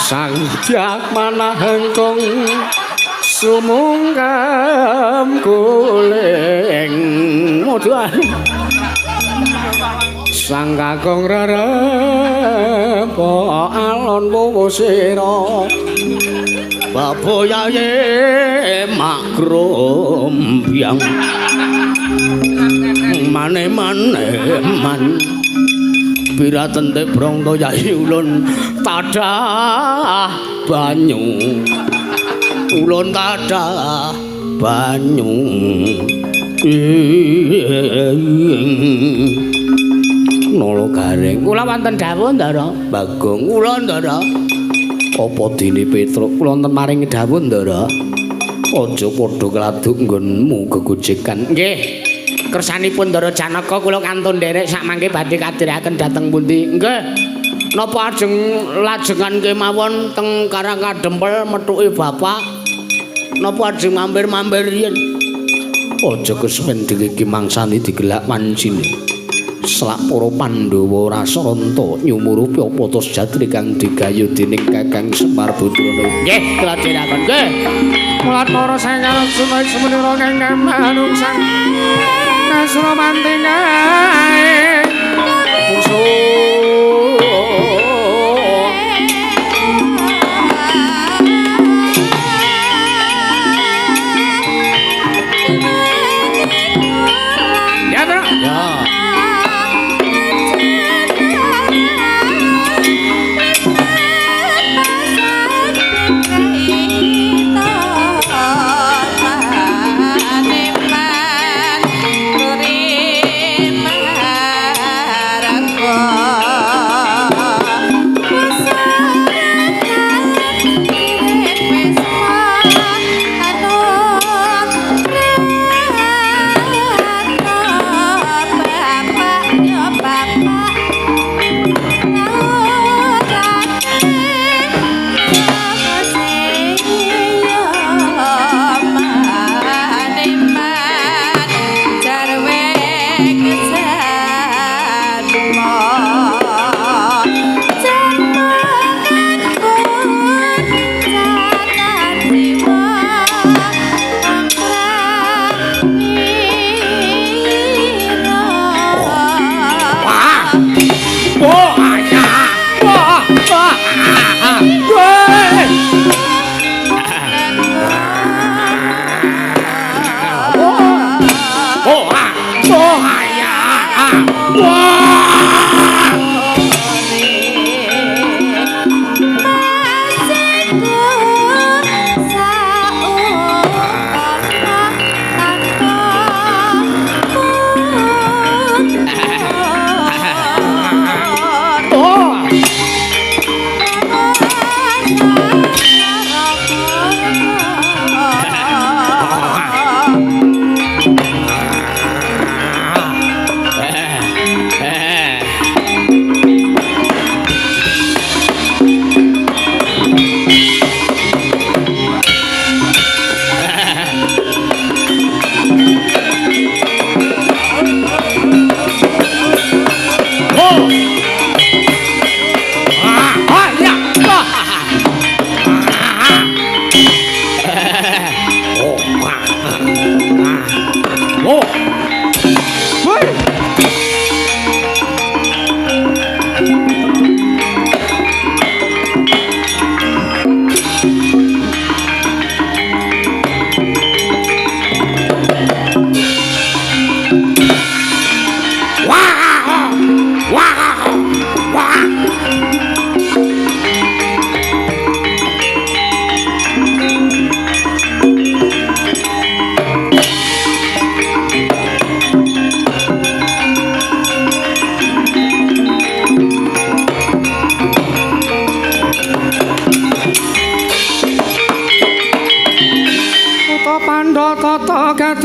Sang Dyak Manahengkung sumungkem kuling muduan. Sang Kakung rerepa alon wuwusira. Baboyaye makrombyang. Mane-mane man. Piratente brangta yai ulun tadah banyu. Ulun tadah banyu. Nala Gareng. Kula wonten dawuh, Ndara. Bagong kula, Ndara. Apa dene Petruk kula wonten maringi dawuh, Ndara. Aja padha kladuk nggonmu gegojekan. Nggih. Kersanipun Ndara Janaka kula kantun nderek sakmangke badhe kadhiraken dhateng pundi? Nggih. Napa ajeng lajengan kemawon teng Karang Kadempel methuki bapak? Napa ajeng mampir-mampir riyen? Aja kesuwen iki mangsani digelak wancine. Selak para Pandhawa ora saranta nyumurupi apa ta sejatri kang digayuh dening Kakang Semar Budrana. Nggih, kula dherekaken. Nggih. Mulat para sang Arjuna semenira kang manungsan. Kasura mantingae. Musuh. Ya, Tru. Ya.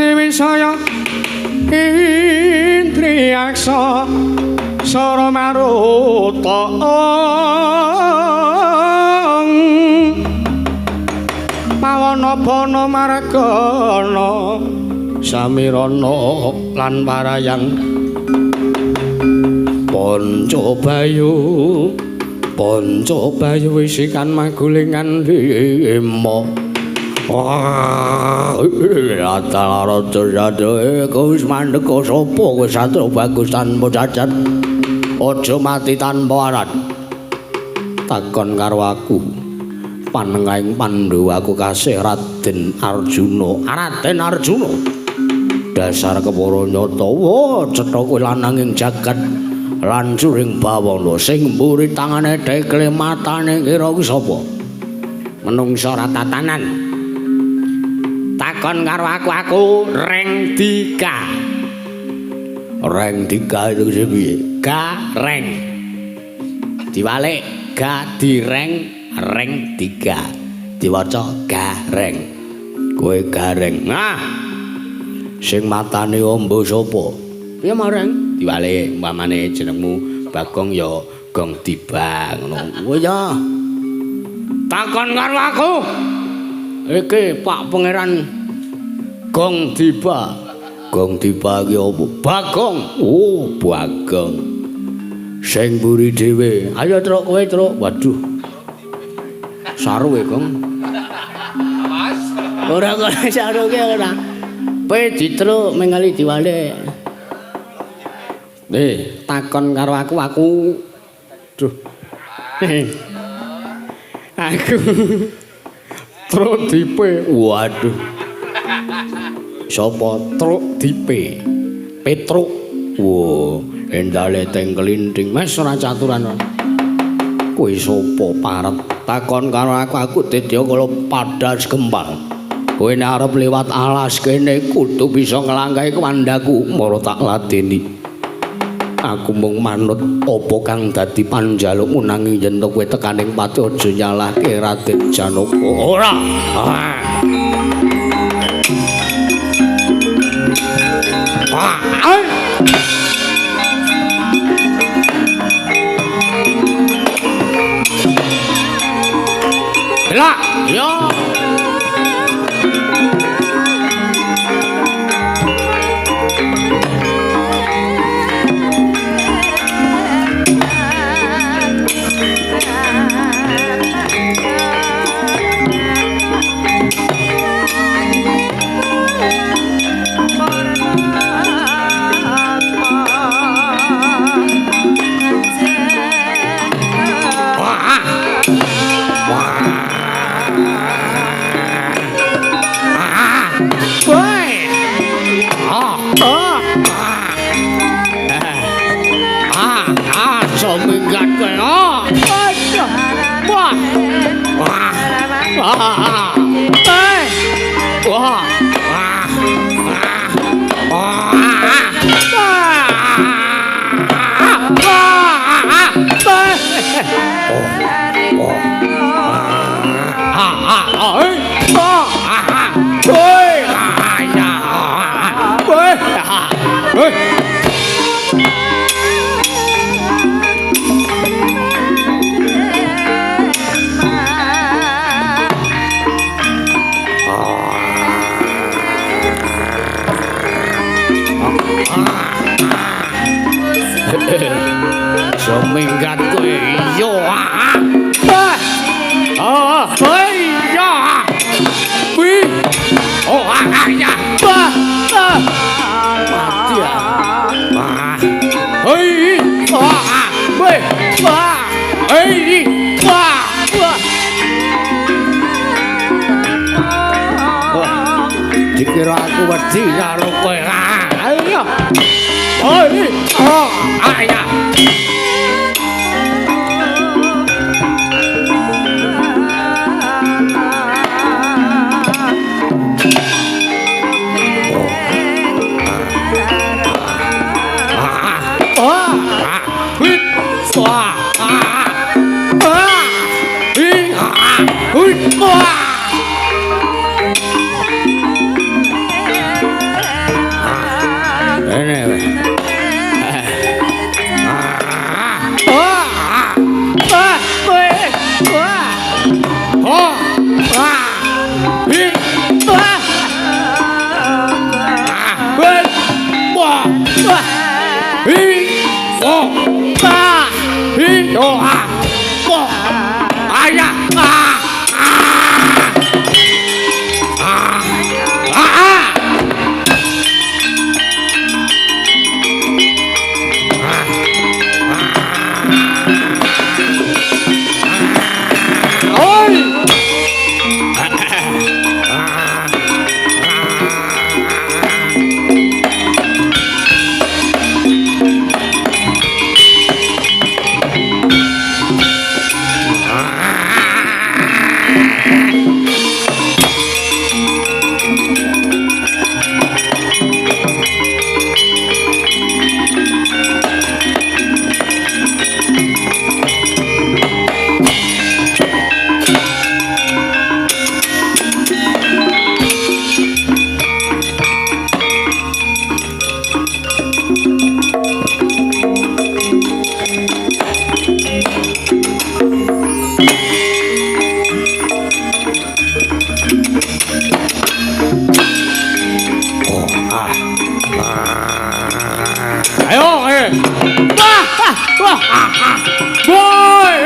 Wisaya Indriyaksa Sara Maruta Pawana bana margana Samirana lan parayang Panca Bayu Panca bayu wisikan magulingan lima. Wah, Atala raja sade kowe wis mandeka sapa kowe satria bagus tanpa cacat. Aja mati tanpa arat. Takon karo aku. Panengahing Pandhawa aku kasih Raden Arjuna. Raden Arjuna. Dasar kepara nyata. Wah, cetha kowe lanang ing jagat lan curing bawana sing mburi tangane dekle matane kira kuwi sapa? Menungsa ora tatanan. Takon karo aku, aku Reng Dika. Reng Dika itu piye? Gareng. Diwalik ga direng reng tiga. Diwaca gareng. Kowe gareng. Nah. Sing matane ombo sapa? Piye mareng? Diwalik umpamane jenengmu Bagong ya Gong Diba ngono. Oh ya. Takon karo aku. Iki Pak Pangeran Gong Diba. Gong Diba iki apa? Bagong. Oh, Bagong. Sing mburi dhewe. Ayo truk kowe truk. Waduh. Saru e, Gong. Ora kok saru ki ora. Pe ditruk mengali diwalik. Takon karo aku, aku. Duh. Aku Truk Dipe. Waduh. Sapa Truk Dipe? Petruk. Wo, endale teng kelinting. Mas ora caturan. Kowe sapa parep? Takon karo aku, aku Dedya kala padas gempal. Kowe nek arep liwat alas kene kudu bisa nglangkahi kandhaku, mara tak ladeni. Aku mung manut apa kang dadi panjalukmu nanging yen kowe tekaning pati aja nyalahke Raden Janaka. Ora. Lah, yo. Minggat kowe yo ah ah iya wi oh ah ya mati ah hei ah we ah hei wah wah dikira aku wedi karo kowe ayo hei oh ah ya. Ayo, Wah, wah, wah. Woi,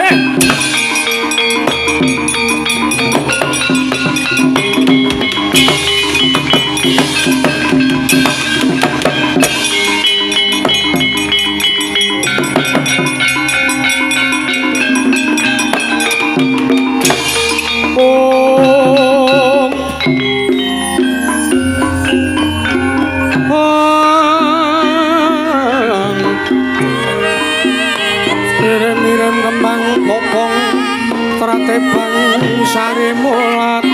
sari mulat.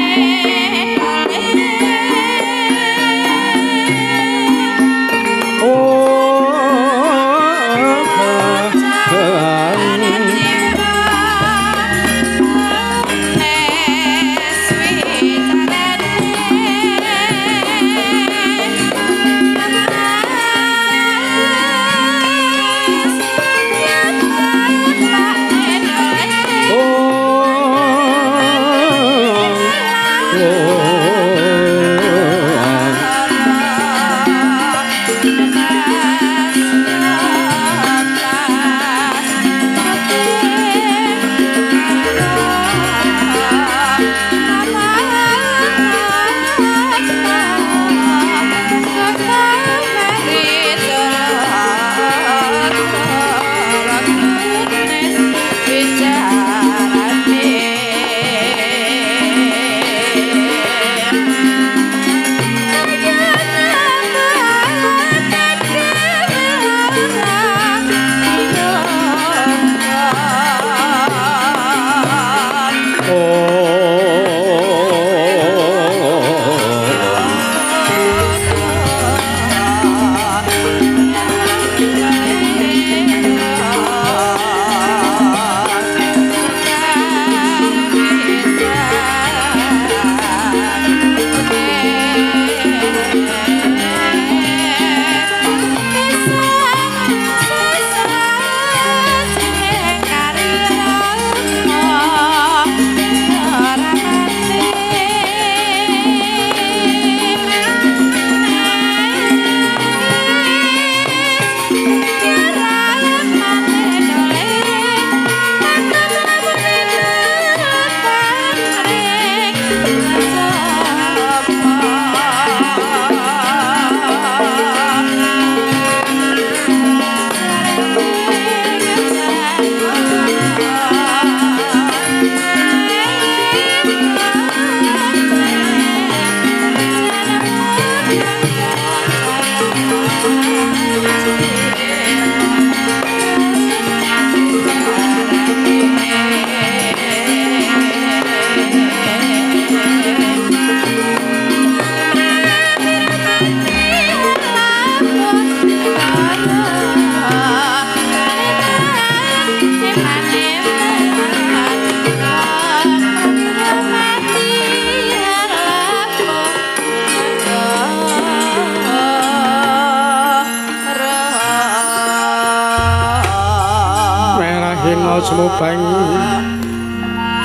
Sumubang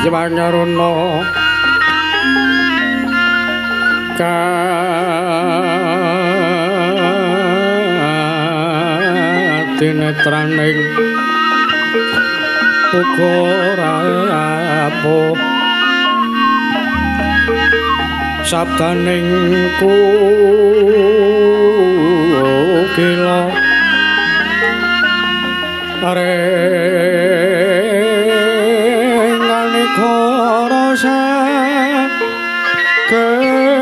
Yewangaruna kadinetraning uga rawuh sabdaning kukila aring rasa geter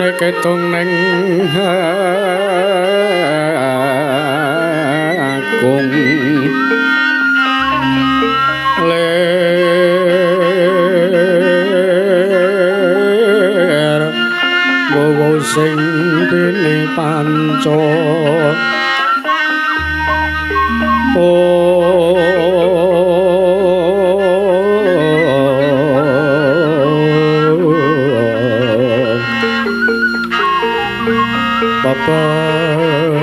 nek ketung neng agung lir gawa sing pini panca Papa.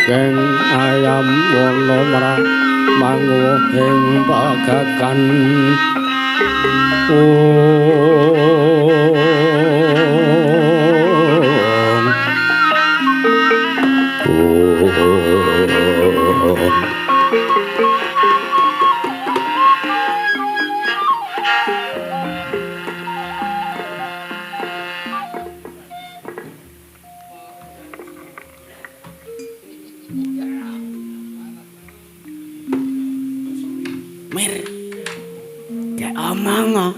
Geng ayam wana mra mangu ing pagagan. Mir. Gak omong kok.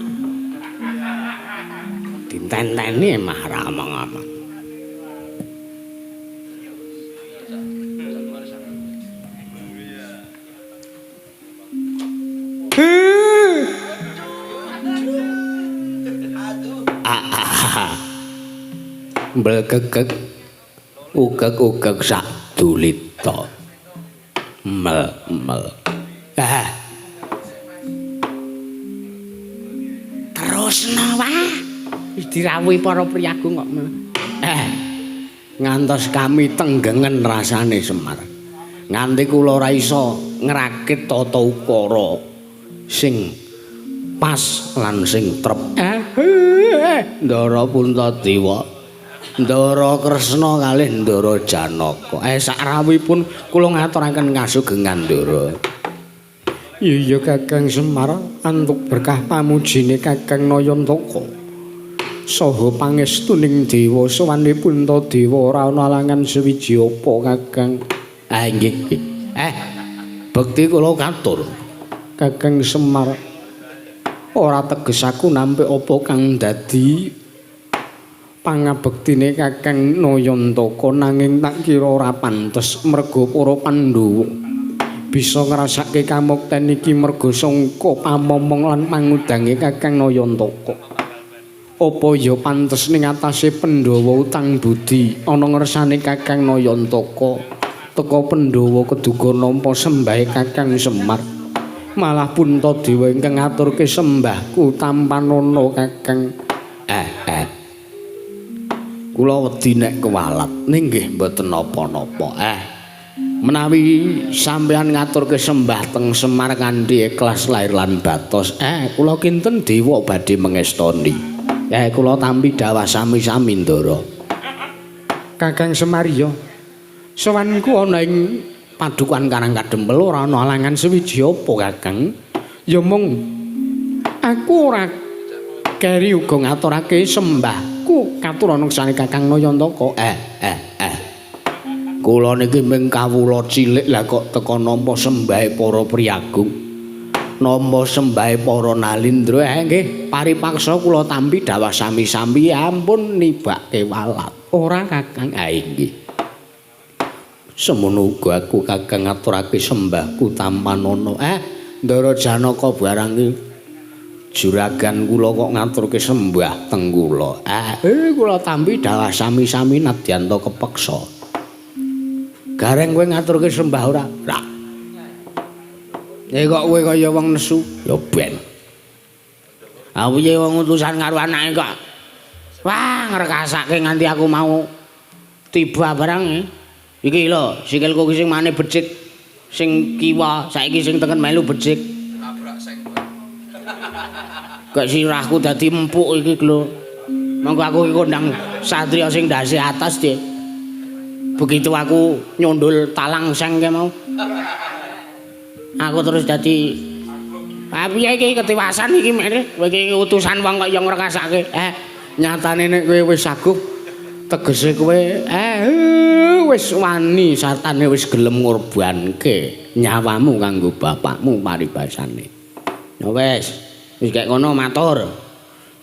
Ditenteni mah ra omong-omong. Blekekek ugek-ugek sak dulita. Mel-mel. Ah. Terusno wae. Wis dirawuhi para priyagung kok. Ngantos kami tenggengen rasane Semar. Nganti kula ora iso ngrakit tata ukara sing pas lan sing trep. Ndara Puntadewa, Ndara Kresna kalih Ndara Janaka. Sakrawuhipun kula ngaturaken kasugengan Ndara. Iya Kakang Semar, antuk berkah pamujine Kakang Nayantaka. Saha pangestuning dewa sowane Puntadewa ora ana alangan sewiji apa Kakang. Ah nggih. Bekti kula katur. Kakang Semar, ora teges aku nampik apa kang dadi pangabektine Kakang Nayantaka, nanging tak kira ora pantes merga para Pandhawa bisa ngrasake kamukten iki merga sangka pamomong lan pangudange Kakang Nayantaka. Apa ya pantes ning atase Pandhawa utang budi ana ngersane Kakang Nayantaka, teka Pandhawa keduga nampa sembahe Kakang Semar. Malah Puntadewa ingkang ngaturke sembahku tampanana Kakang. Kula wedi nek kewalat ning nggih mboten napa-napa. Menawi sampeyan ngaturke sembah teng Semar kanthi ikhlas lahir lan batos, kula kinten dewa badhe mengestoni. Kula tampi dawah sami-sami Ndara. Kakang Semar ya, sowanku ana ing padukuhan Karang Kadempel ora ana alangan sewiji apa Kakang. Ya mung aku ora keri uga ngaturake sembahku katur ana ngersane Kakang Nayantaka. Kula niki mung kawula cilik lah kok teka nampa sembahe para priyagung, nampa sembahe para nalindra. Nggih, paripaksa kula tampi dawah sami-sami, ampun nibake walat. Ora Kakang. Nggih. Semono uga aku Kakang ngaturake sembahku tampanana. Ndara Janaka barang iki juragan kula kok ngaturke sembah teng kula. Kula tampi dawah sami-sami nadyan ta kepeksa. Gareng kowe ngaturke sembah ora? Ora. Kok kowe kaya wong nesu? Ya ben. Ah piye wong utusan karo anake kok. Wah, ngrekasake nganti aku mau tiba barang. Iki lho, sikilku ki sing mane becik, sing kiwa, saiki sing tengen melu becik. Nabrak seng. Kok sirahku dadi empuk iki lho. Monggo aku iki kondang satriya sing ndase atas, Dik. Begitu aku nyundul talang seng ke mau, aku terus dadi piye iki ketiwasan iki mene, kowe iki utusan wong kok ya ngrekasake. Nyatane nek kowe wis saguh tegese kowe wis wani sartane wis gelem ngorbanke nyawamu kanggo bapakmu paribasane. Ya wis, wis kaya ngono matur.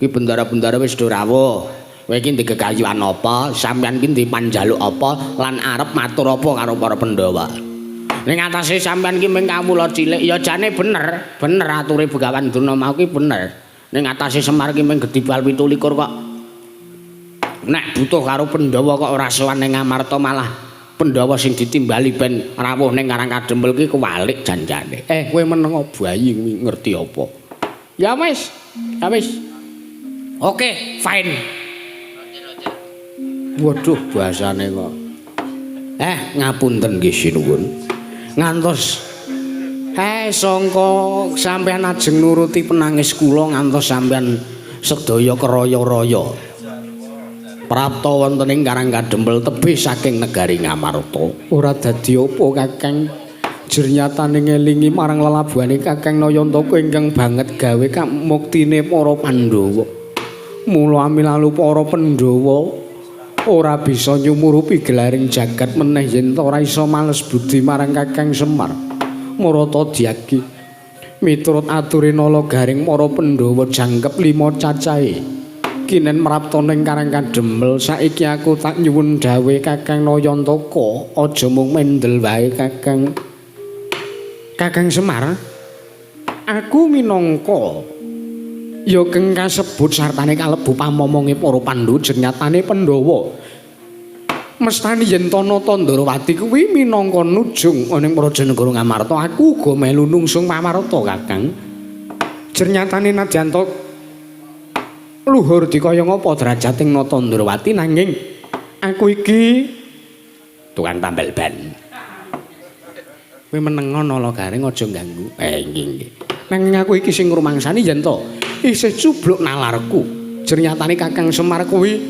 Iki bendara-bendara wis do rawuh. Kowe iki ndek kekayuan apa, sampeyan iki ndek panjaluk apa, lan arep matur apa karo para Pandhawa. Ning atase sampeyan iki mung kawula cilik, ya jane bener, bener ature Begawan Durna mau ki bener. Ning atase Semar ki mung gedibal 27 kok. Nek butuh karo Pandhawa kok ora sowan ning Amarta, malah Pandhawa sing ditimbali ben rawuh ning Karang Kadempel ki kewalik janjane. Kowe meneng bayi ngerti apa? Ya wis, ya wis. Oke, fine. Waduh, bahasane kok. Ngapunten nggih sinuwun. Ngantos sangka sampeyan ajeng nuruti penangis kula ngantos sampeyan sedaya keraya-raya. Prapta wonten ing Karang Kadempel tebih saking negari Ngamarta. Ora dadi apa Kakang. Jernyatane ngelingi marang lelabuhane Kakang Nayantaka ingkang banget gawe kamuktine para Pandhawa. Mula amilalu para Pandhawa ora bisa nyumurupi gelaring jagat meneh yen ora iso males budi marang Kakang Semar. Marata dyagi miturut ature Nala Garing para Pandhawa jangkep 5 cacahe. Kinen mrapta ning Karang Kadempel saiki aku tak nyuwun dawuhe Kakang Nayantaka aja mung mendel wae Kakang. Kakang Semar, aku minangka ya keng kasebut sartane kalebu pamomonge para Pandhawa nyatane Pandhawa. Mestani yen Nata Ndrawati kuwi minangka nujung ana ing Praja Negara Ngamarta, aku uga melu nungsung pamarta Kakang. Jernyatane nadyan ta luhur dikaya ngapa derajating Nata Ndrawati nanging aku iki tukang tambal ban. Kowe menengo Nala Garing aja ganggu. Nggih nggih. Nanging aku iki sing ngrumangsani yen to isih cubluk nalarku. Jernyatane Kakang Semar kuwi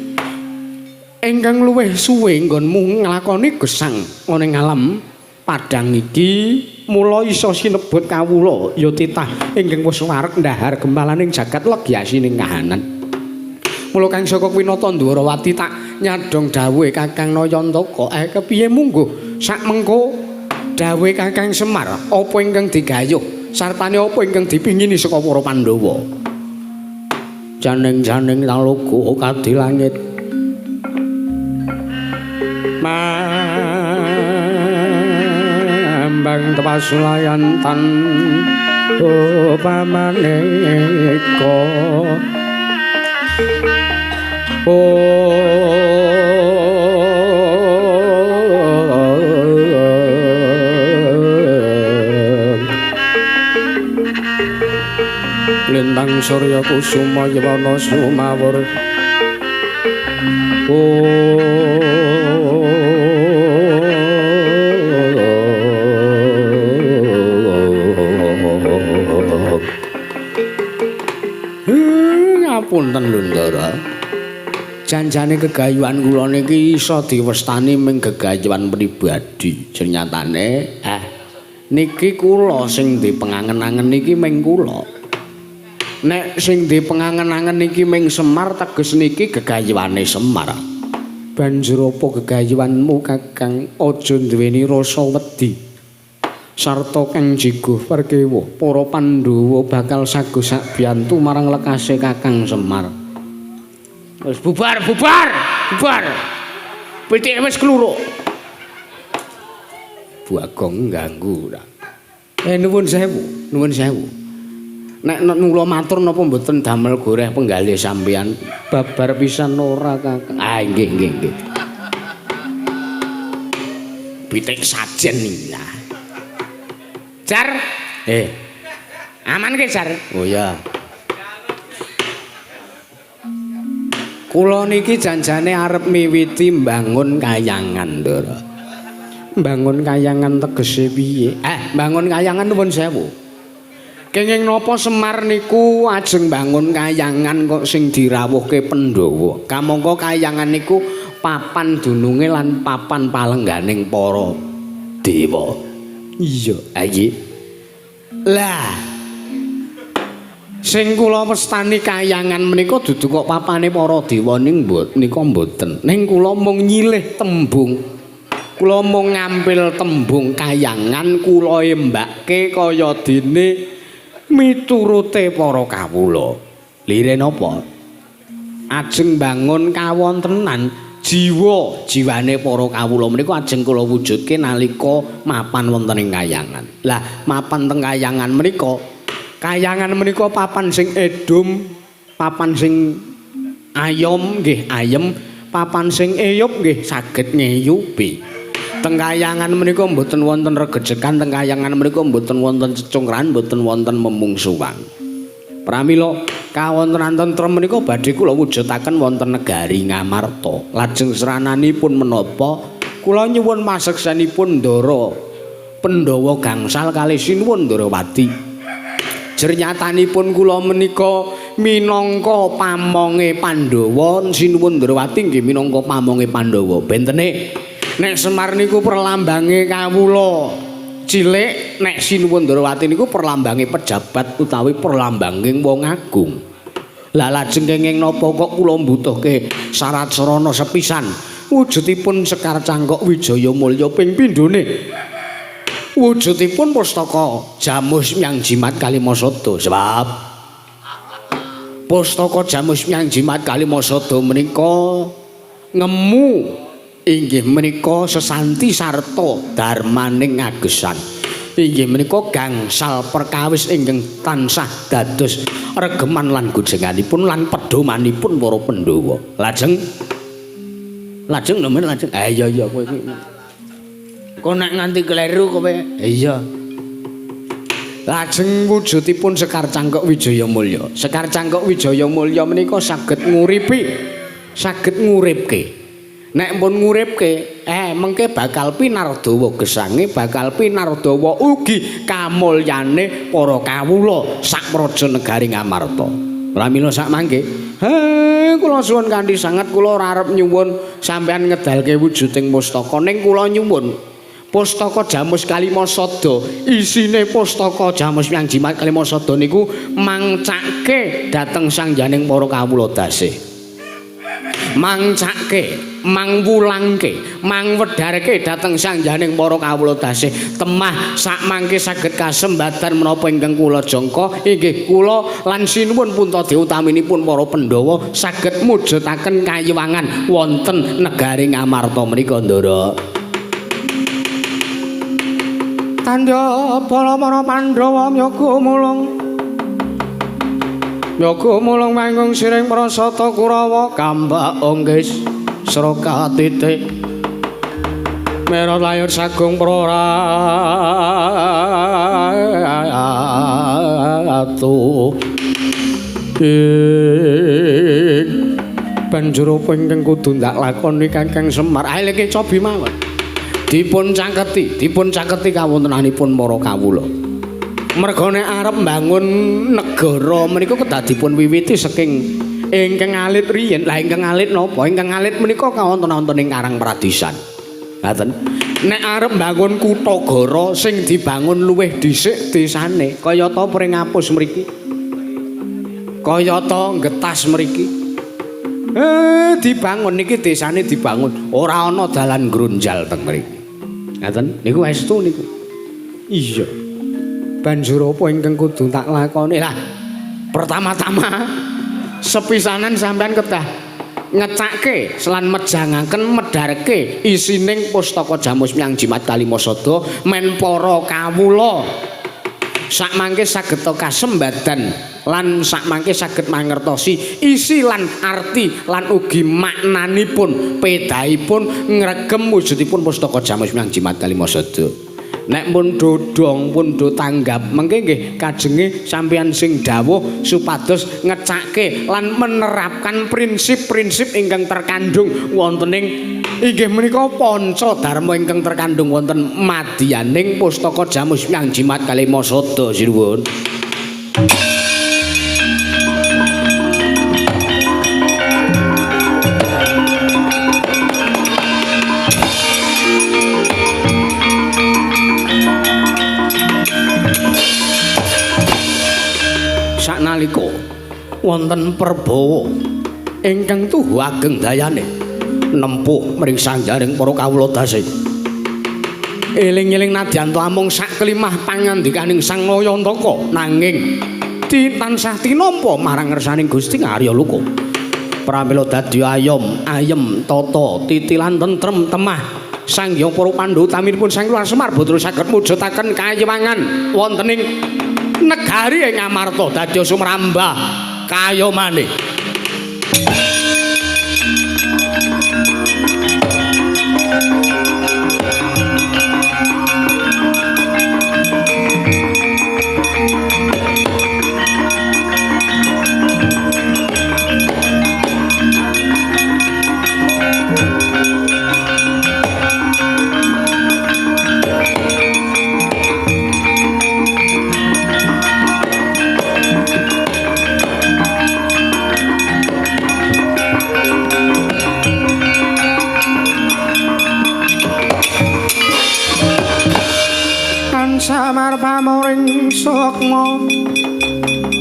ingkang luwih suwe nggonmu nglakoni gesang ana ing alam padhang iki mula iso sinebut kawula ya titah ingkang wis wareg ndahar gembalaning jagat legi asining kahanan. Mula kang saka kuwi Nata Ndrawati tak nyadhong dawuhe Kakang Nayantaka. Kepiye mungguh sak mengko dawuhe Kakang Semar apa ingkang digayuh sartane apa ingkang dipingini saka para Pandhawa. Janing-janing talaga kadi langit mambang tepasulayan tan upamaneka lintang surya kusuma yawana sumawur Ngapunten lho Ndara. Janjane gegayuhan kula niki iso diwestani ming gegayuhan pribadi. Jernyatane niki kula sing dipengangen-angen niki ming kula. Nek sing dipengangen-angen niki ming Semar teges niki gegayuhane Semar. Banjur apa gegayuhanmu Kakang? Aja duweni rasa wedi. Sarta kang jiguh perkewa para Pandhawa bakal sago sakbiyantu marang lekase Kakang Semar. Wis bubar, bubar, bubar. Pitike wis kluruk. Bagong ganggu ta. Nuwun sewu, nuwun sewu. Nek kula matur napa mboten damel goreh penggalih sampeyan babar pisan ora Kakang. Ah nggih nggih nggih. Pitik sajen iki lah. Jar. Aman ke Jar? Oh ya. Kula niki janjane arep miwiti mbangun kayangan, Ndara. Mbangun kayangan tegese piye? Mbangun kayangan nuwun sewu. Kenging napa Semar niku ajeng mbangun kayangan kok sing dirawuhke Pandhawa. Kamangka kayangan niku papan dununge lan papan palengganing para dewa. Iya, iki. Lah, sing kula wastani kayangan menika dudu kok papane para dewa ning nika mboten. Ning kula mung nyilih tembung. Kula mung ngampil tembung kayangan kula embakke kaya dene miturute para kawula. Lire napa? Ajeng bangun kawontenan jiwa jiwane para kawula menika ajeng kula wujudke nalika mapan wonten ing kayangan. Lah, mapan teng kayangan menika, kayangan menika papan sing edum, papan sing ayom nggih ayem, papan sing eyup nggih saged ngeyupi. Teng kayangan menika mboten wonten regejekan, teng kayangan menika mboten wonten cecungkrahan, mboten wonten memungsuhan. Pramila kawontenan tentrem menika badhe kula wujudaken wonten negari Ngamarta. Lajeng srananipun menapa Kula nyuwun maseksenipun Ndara Pandhawa gangsal kalih sinuwun Ndarawati. Jernyatanipun kula menika minangka pamonge Pandhawa, sinuwun Ndarawati nggih minangka pamonge Pandhawa. Bentene nek Semar niku perlambange kawula cilik, nek sinuwun Ndarawati niku perlambange pejabat utawi perlambange wong agung. Lah lajeng kenging napa kok kula mbutuhke syarat sarana sepisan wujudipun Sekar Cangkok Wijaya Mulya ping pindhone wujudipun pustaka Jamus Myang Jimat Kalimasada. Sebab pustaka Jamus Myang Jimat Kalimasada menika ngemu inggih menika sesanti sarta darmaning agesan. Inggih menika gangsal perkawis ingkang tansah dados regeman lan gojenganipun lan pedomanipun para Pandhawa. Lajeng lajeng lho men lajeng. Iya iya kowe iki. Kok nek nganti kleru kowe. Iya. Lajeng wujudipun Sekar Cangkok Wijaya Mulya. Sekar Cangkok Wijaya Mulya menika saged nguripi, saged nguripke. Nek pun nguripke, mengke bakal pinardawa gesange, bakal pinardawa ugi kamulyane para kawula sak praja negari Ngamarta. Pramila sak mangke, kula suwun kanthi sanget, kula ora arep nyuwun sampeyan ngedalke wujuding pustaka, ning kula nyuwun pustaka Jamus Kalimasada, isine pustaka Jamus Myang Jimat Kalimasada niku mangcake dhateng sangyaning para kawula dasih. Mangcake, mangwulangke, mangwedharke dhateng sangyaning para kawula dasih. Temah sak mangke saged kasembatan menapa ingkang kula jangka inggih kula lan sinuwun Puntadewa utaminipun para Pandhawa saged mujudaken kayiwangan wonten negari Ngamarta menika, Ndara. Tandha bala para Pandhawa myoga mulung. Myoga mulung manggung siring prasata Kurawa kambak onggis sroka titik. Merot layur sagung praratu. Ing banjur apa ingkang kudu ndak lakoni Kakang Semar? Ayo iki cobi mawon. Dipun caketi kawontenanipun para kawula. Merga nek arep mbangun negara menika kedah dipun wiwiti saking ingkang alit riyin. Lah ingkang alit napa? Ingkang alit menika kawonten-wonten ing Karang Pradisan. Ngaten. Nek arep mbangun kutha gara sing dibangun luwih dhisik desane, kayata Pringapus mriki. Kayata Getas mriki. Dibangun niki desane dibangun, ora ana dalan grunjal teng mriki. Ngaten niku estu niku. Iya. Banjur apa ingkang kudu tak lakoni? Lah, pertama-tama sepisanan sampean kedah ngecake lan mejangaken medharke isining pustaka Jamus Myang Jimat Kalimasada men para kawula sak mangke saged kasembadan lan sak mangke saged mangertosi isi lan arti lan ugi maknanipun pedahipun ngregem wujudipun pustaka Jamus Myang Jimat Kalimasada. Nek pun dodong pun do tanggap mengke nggih kajenge sampeyan sing dawuh supados ngecake lan menerapkan prinsip-prinsip ingkang terkandung wonten ing inggih menika panca dharma ingkang terkandung wonten madyaning pustaka Jamus Myang Jimat Kalimasada. Sinuwun. Saknalika wonten perbawa ingkang tuhu ageng dayane nempuh mring sangjaring para kawula dasih. Eling-eling nadyan ta amung saklimah pangandikaning Sang Nayantaka nanging tansah tinampa marang ngersaning Gusti Arya Loka. Pramila dadi ayom, ayem, tata, titi lan tentrem temah Sang Hyang para Pandhawa utaminipun Sang Hyang Semar boten saged mujudaken kayiwangan wonten ing negari ing Ngamarta dadi sumrambah kayomane. Samar pamoring sukma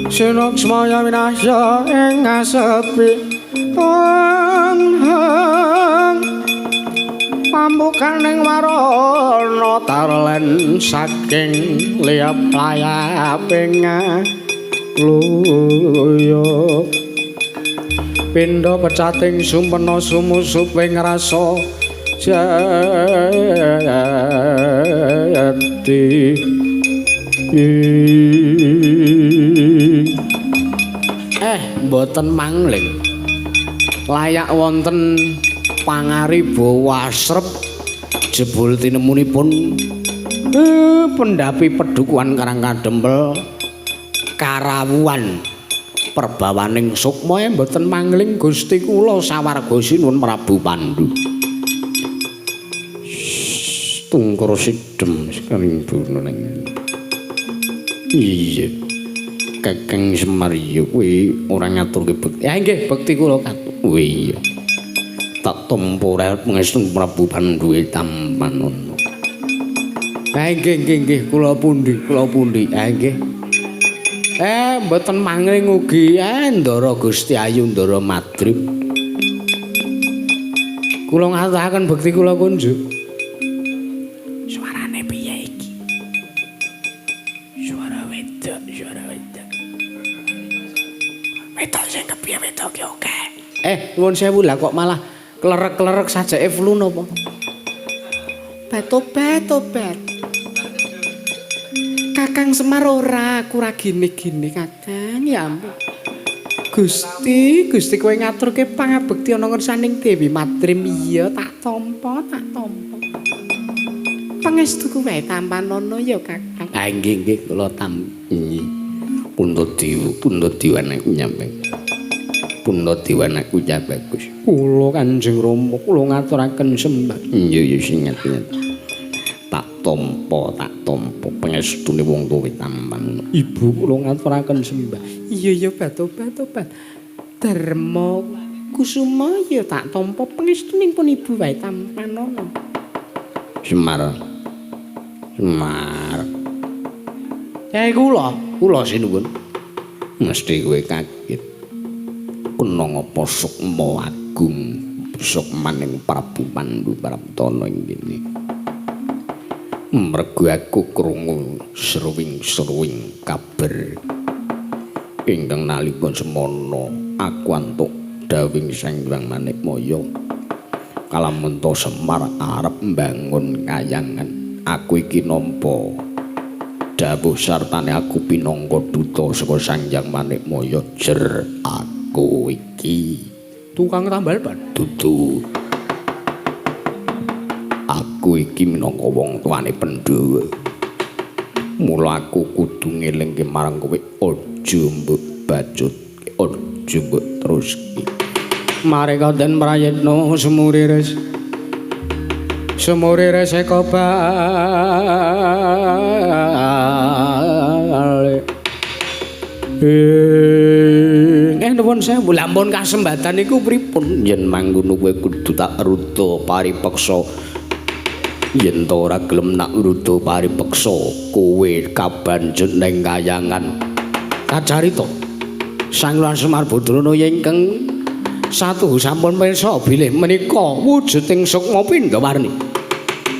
sinuksmaya winasya ing ngasepi pambukaning warana tarlen saking liyap layaping luyuk pindha pecating sumpena sumusuping rasa jati. Mboten mangling layak wonten pangaribawa asrep jebul tinemunipun pendhapi pedukuhan Karang Kadempel karawuhan perbawaning sukma mboten mangling Gusti kula sawarga sinuwun Prabu Pandu. Tungkur sidem sekaring buning. Iya. Kakang Semar ya kuwi ora ngaturke bekti. Ya nggih bekti kula katur. Iya. Tak tampa ora pangestu Prabu Pandu tampanono. Ha nggih nggih nggih kula pundi kula pundi. Ha nggih. Mboten mangling ugi Ndara Gusti Ayu Ndara Madrim. Kula ngaturaken bekti kula kunjuk. Suarane piye iki? Suara wedok, suara wedok. Wedok sing kepiye wedok ki oke. Nuwun sewu lah kok malah klerek-klerek sajake flu napa? Tobat, tobat. Kakang Semar ora, aku ora gini-gini Kakang, ya ampun. Gusti, Gusti kowe ngaturke pangabekti ana ngersaning Dewi Madrim iya tak tampa, tak tampa. Pangestuku wae tampanono ya Kakang. Ha nggih nggih kula tampi. Punta dewa, punta dewane nyampe. Punta dewane ku bagus. Kula Kanjeng Rama kula ngaturaken sembah. Iya iya sing ngerti. Tak tampa, tak tampa pangestune wong tuwa tampan. Ibu kula ngaturaken sembah. Iya iya batobat tobat. Darma Kusuma ya tak tampa pangestunipun ibu wae tampanono. Semar. Semar. Kula, kula sinuwun. Mesti kowe kaget. Kena ngapa sukma agung sukmaning Prabu Pandu Praptana ing kene. Mergo aku krungu seruwing-seruwing kabar ingkang nalika semana aku antuk dawing Sang Hyang Manikmaya kalamunta Semar arep mbangun kayangan. Aku iki nampa dawuh sartane aku pinangka duta saka Sang Hyang Manikmaya. Jer aku iki tukang tambal ban dudu. Aku iki minangka wong tuane Pandhawa. Mula aku kudu ngelingke marang kowe aja mbok bacut, aja mbok teruske. Mareka den prayitna sumurires. Sumurires eka balik. Nuwun sewu, lha ampun kasembatan iku pripun? Yen mangkono kowe kudu tak ruta paripeksa. Yen ta ora gelem nak ruta paripeksa, kowe kabanjut ning kayangan. Kacarita Sang Hyang Semar Badrana ingkang satuhu sampun pirsa bilih menika wujuding sukma pindhawarni.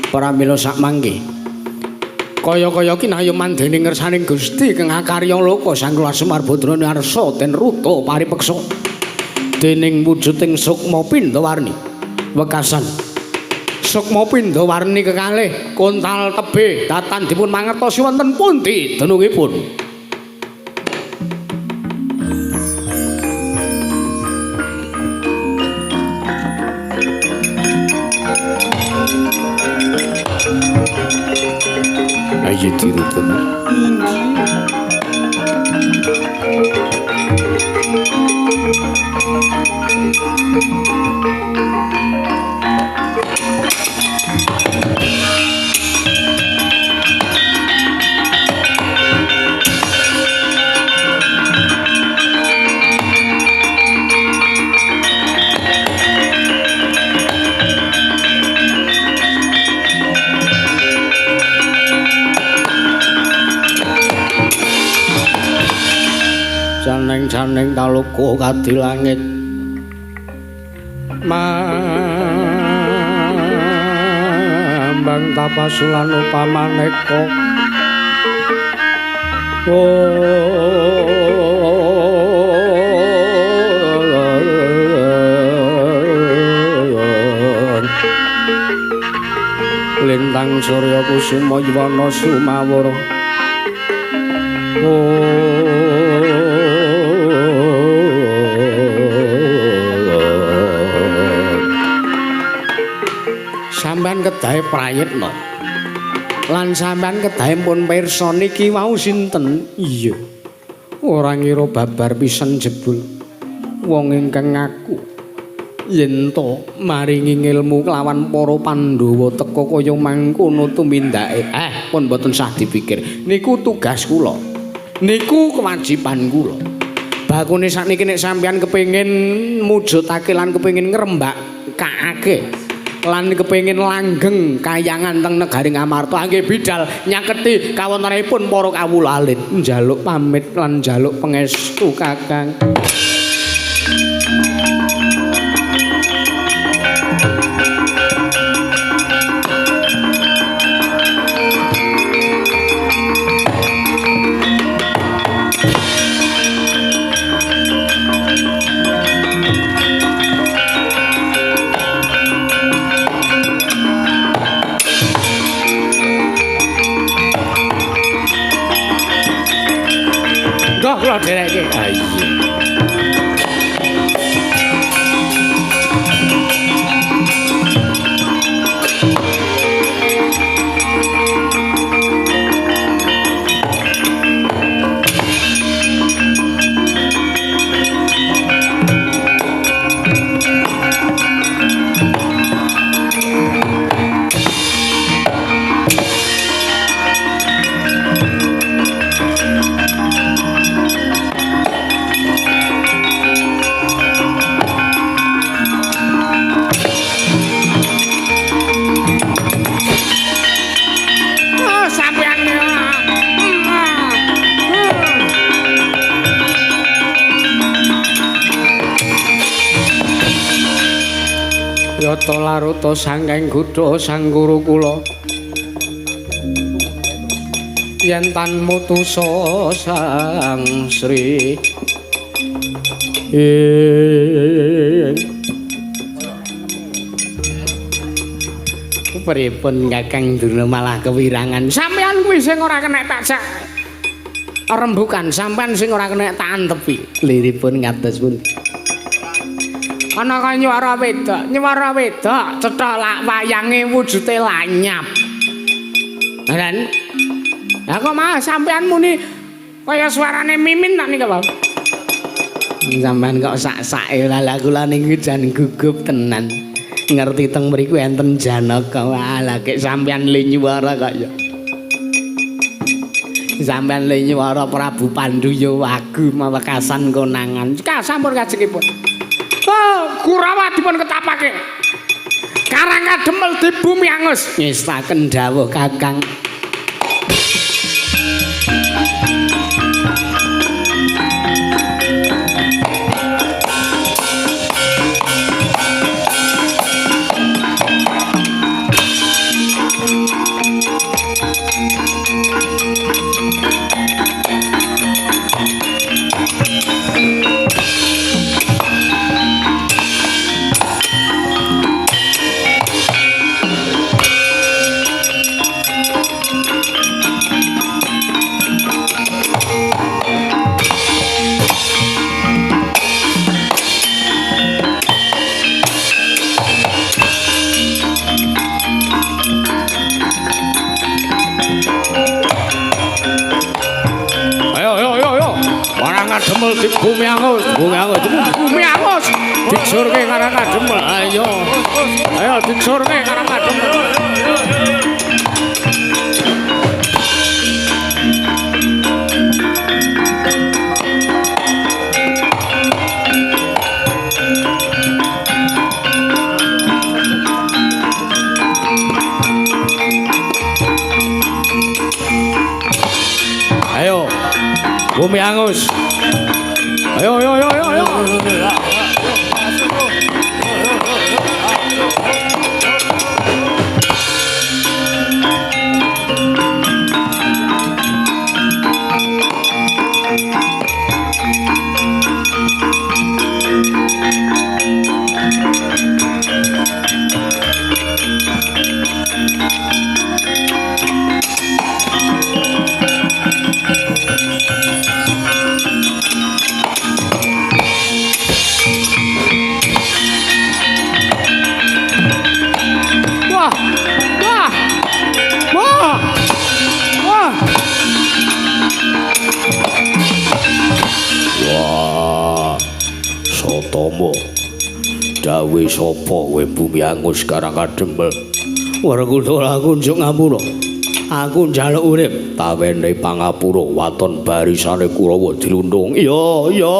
Pramila sakmangke kaya-kaya kinayu mandene ngersaning Gusti kang akarya loka Sang Hyang Semar Badrana arsa den ruta paripeksa dening wujuding sukma pindhawarni. Wekasan sukma pindhawarni kekalih kontal tebih datan dipun mangertosi wonten pundi dunungipun. Ayo dirutun. Mancaning taluka kadi langit mambang tapasulan upamaneka. Lintang surya kusuma yuwana sumawara. Sampeyan kedahe prayitna. Lan sampeyan kedahe pun pirsa niki wau sinten? Iya. Ora ngira babar pisan jebul wong ingkang ngaku yen to maringi ngilmu kelawan para Pandhawa teka kaya mangkono tumindake. Pun mboten sah dipikir. Niku tugas kula. Niku kewajiban kula. Bakune sakniki nek sampeyan kepengin mujudake lan kepengin ngrembakake lan kepengin langgeng kayangan teng negari Ngamarta angge bidal nyaketi kawontenanipun para kawula alit. Njaluk pamit lan njaluk pangestu Kakang. Kula dhereke. Ha iya. Yata laruta sangking gudha sang guru kula yen tan mutusa sang Sri pripun Kakang Durna malah kewirangan. Sampeyan kuwi sing ora kena tak sak rembukan, sampeyan sing ora kena tak antepi. Liripun ngados pundi? Ana kaya nyuwara wedok, nyuwara wedok cetha lak wayange wujude lanyap. Lan lha kok malah sampean muni kaya suarane Mimin tak nika, Pak. Sampean kok sak-sake lha kula niki jan gugup tenan. Ngerti teng mriku enten Janaka. Wah, lha kek sampean le nyuwara kok ya. Sampean le nyuwara Prabu Pandu ya wagu mawekasan konangan. Sampun kajengipun. Oh, Kurawa dipun ketapake. Karang kademel di bumi angus. Ngestaken dawuh Kakang. Kademel di bumi angus, bumi angus, bumi angus. Dicurke karang kademel, ayo, ayo dicurke karang kademel. Ayo, bumi angus. Ayo ayo ayo ayo ayo. Wah! Wah! Wah! Wah! Wah. Sotomo. Dawe sapa kowe bumi angus karang kadempel. Werkudara aku njuk ngapura. Aku njaluk urip tawene pangapura waton barisane Kurawa dilundung. Iya, iya.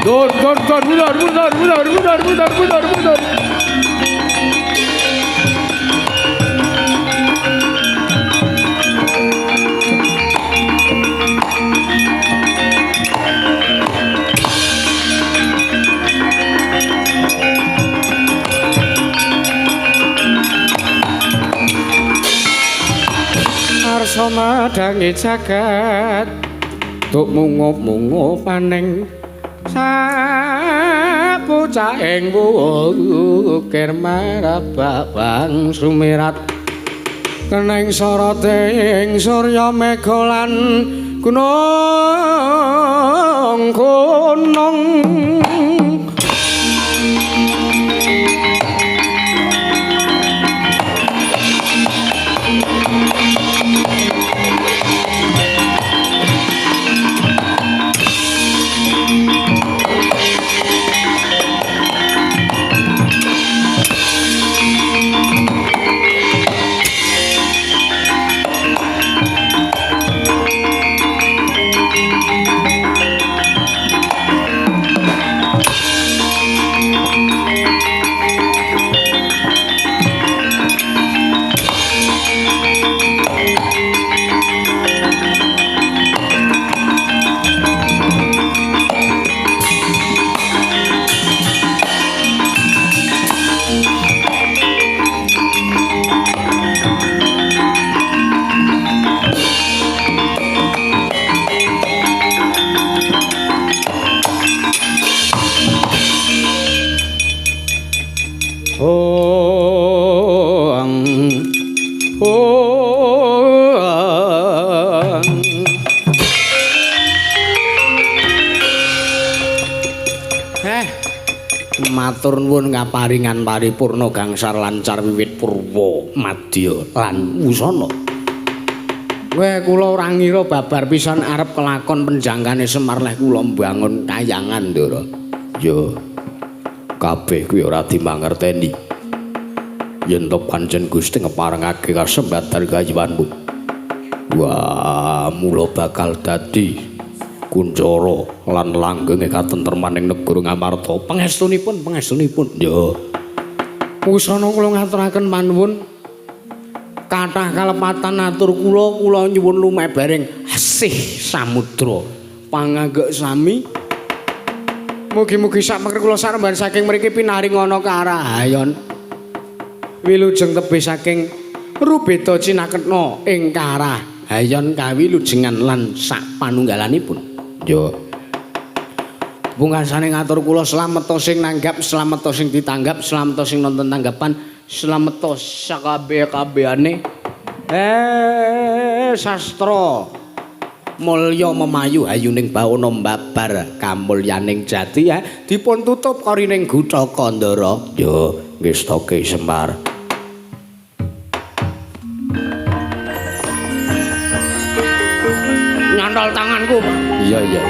Dor dor dor mundur mundur mundur mundur mundur mundur mundur. Arsa madangi jagat tuk mungup-mungupaning sapucaing wukir marabang sumirat keneng soroting surya mega lan gunung gunung. Matur nuwun ngaparingan paripurna gangsar lancar wiwit purwa madya lan wusana. Weh kula ora ngira babar pisan arep kelakon penjangkane Semar leh kula mbangun kayangan, Ndara. Ya kabeh kuwi ora dimangerteni. Yen to pancen Gusti ngeparengake kasembatan kayuwanmu. Wah, mula bakal dadi kuncara lan langgenge katentremaning negara Ngamarta. Pangestunipun, pangestunipun. Ya. Wusana kula ngaturaken panuwun kathah kalepatan atur kula, kula nyuwun lumebaring asih samudra panganggek sami. Mugi-mugi sak mangke kula saremban saking mriki pinaringana karahayon. Wilujeng tebih saking Rubeda Cinaketna ing karahayon kawilujengan lan sak panunggalanipun. Ya. Pungkasane ngatur kula slameta sing nanggap, slameta sing ditanggap, slameta sing nonton tanggapan, slameta sakabeh-kabehane. Sastra mulya memayu hayuning bawana mbabar kamulyaning jati ya dipun tutup korining Guthaka, Ndara. Ya, ngestoke Semar. Nyantol tanganku. Iya, iya.